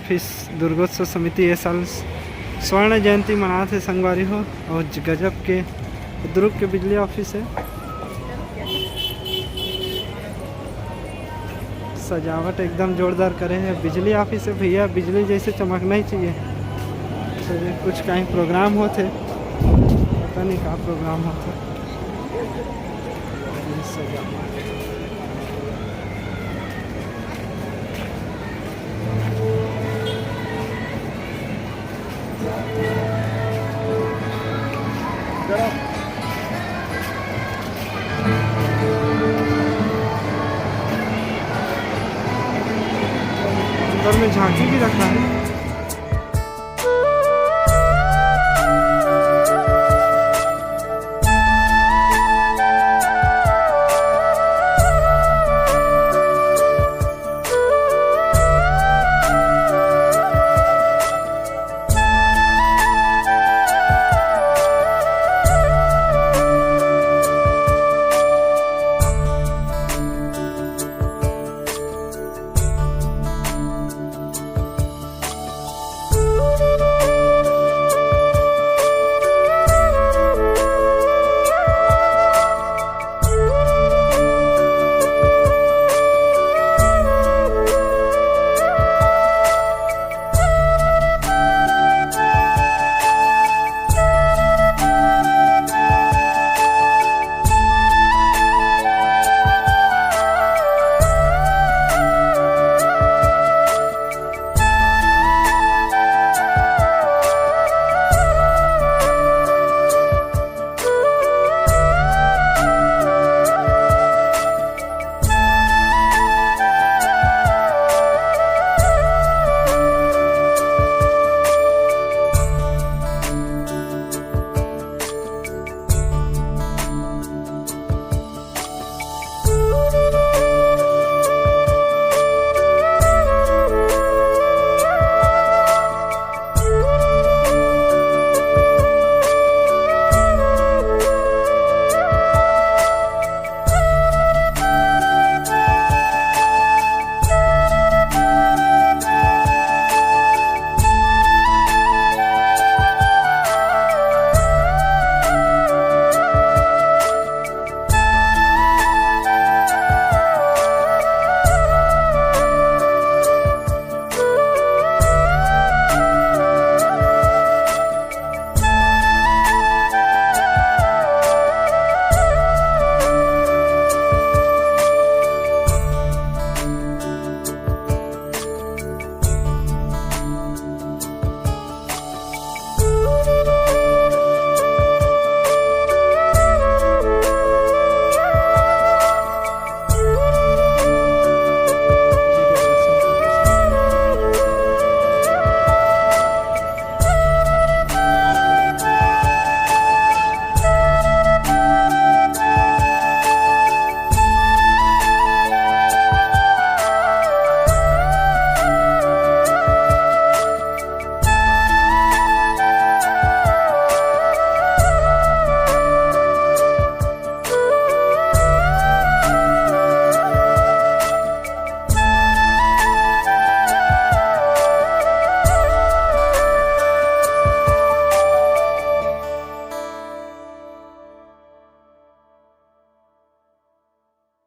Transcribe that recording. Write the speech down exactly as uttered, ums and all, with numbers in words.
Office दुर्गोत्सव समिति ये साल स्वर्ण जयंती मनात हे संगवारी हो, और ज-, गजब के दुर्ग के बिजली ऑफिस हे। सजावट एकदम जोरदार करे हे। बिजली ऑफिस हे भैया, बिजली जैसे चमकना ही चाहिए। तो ये कुछ कहीं प्रोग्राम होथे, पता नहीं का प्रोग्राम होथे। ये सजावट। अंदर में झांकी भी रखा है।